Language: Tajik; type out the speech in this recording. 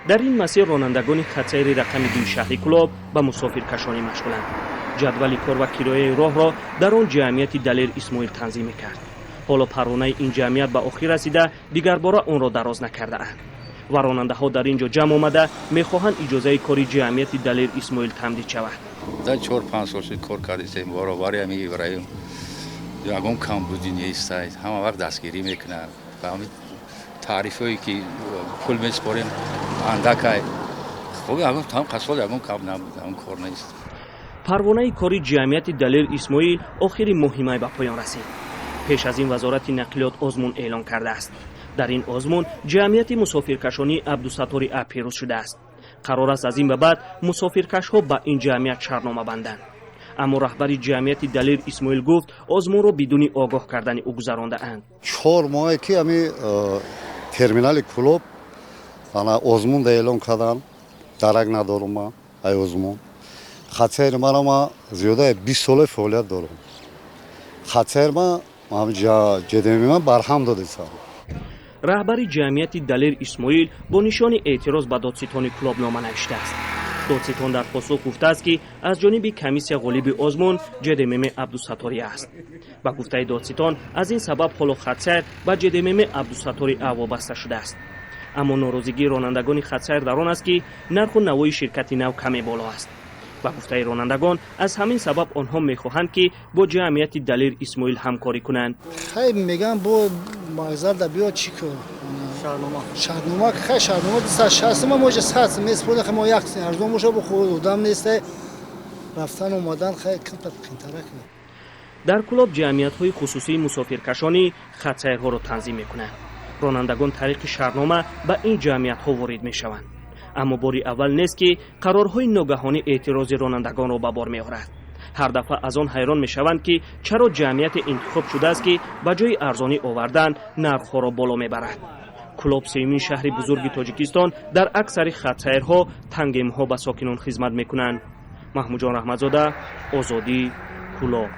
Дар ин масир ронандагони хатсайри рақами 2 шаҳри Кӯлоб ба мусофиркашонӣ машғуланд. Ҷадвали кор ва кирояи роҳро дар он ҷамъияти Далер Исмоил танзим мекард. Ҳоло парвонаи ин ҷамъият ба охир расида, дигарбора онро дароз накардаанд ва ронандаҳо дар ин ҷо ҷамъ омада мехоҳанд иҷозаи кори ҷамъияти Далер Исмоил тамдид шавад. Дар 4-5 сол шуд кор кардем, баробари ҳами Ибраҳим ягон камбудӣ нест, ҳама вақт дастгирӣ мекунад. Ба ҳамин таърифҳое ки пул месупорем андакай, хуб, ягон там қасол ягон кам набуд, ягон кор нест. Парвонаи кори ҷамъияти Далер Исмоил охири моҳи май ба поён расид. Пеш аз ин Вазорати нақлиёт озмун эълон кардааст. Дар ин озмун ҷамъияти мусофиркашонии Абдусаттори А пирӯз шудааст. Қарор аст, аз ин ба баъд мусофиркашҳо ба ин ҷамъият шартнома банданд. Аммо раҳбари ҷамъияти Далер Исмоил гуфт, озмунро бидуни огоҳ кардани ӯ гузарондаанд. 4 моҳе ки ҳами терминали Кӯлоб ана озмун эълон кардан, дарак надорум ман ай озмун. Хатсайри мана ма зиёдаи 20 сола фаъолият дорам. Хатсайр ма ҷдм ма барҳам додисам. Раҳбари ҷамъияти Далер Исмоил бо нишони эътироз ба додситони Кӯлоб нома навиштааст. Додситон дар посух гуфтааст, ки аз ҷониби комиссия ғолиби озмун ҷдмм Абдусатторӣ аст. Ба гуфтаи додситон, аз ин сабаб ҳоло хатсайр ба ҷдмм Абдусаттори А вобаста шудааст. Аммо норозигии ронандагони хатсайр дар он аст, ки нарху навои ширкати нав каме боло аст. Ба гуфтаи ронандагон, аз ҳамин сабаб онҳо мехоҳанд, ки бо ҷамъияти Далер Исмоил ҳамкорӣ кунанд. Хай, меган, бо магзарда биё, чӣ ку, шартнома. Хай, шартнома 260 ма, може 100 меспорем. Хай, мо як арзон боша, бо одам нестай, рафтан омадан хай камтар қинтарак. Дар Кӯлоб ҷамъиятҳои хусусии мусофиркашонӣ хатсайрҳоро танзим мекунанд. Ронандагон тариқи шартнома ба ин ҷамъиятҳо ворид мешаванд. Аммо бори аввал нест, ки қарорҳои ногаҳонӣ эътирози ронандагонро ба бор меорад. Ҳар дафъа аз он ҳайрон мешаванд, ки чаро ҷамъияте интихоб шудааст, ки ба ҷои арзонӣ овардан нархҳоро боло мебарад. Кӯлоб, сеюмин шаҳри бузурги Тоҷикистон, дар аксари хатсайрҳо тандемҳо ба сокинон хизмат мекунанд. Маҳмудҷон Раҳматзода, Озодӣ, Кӯлоб.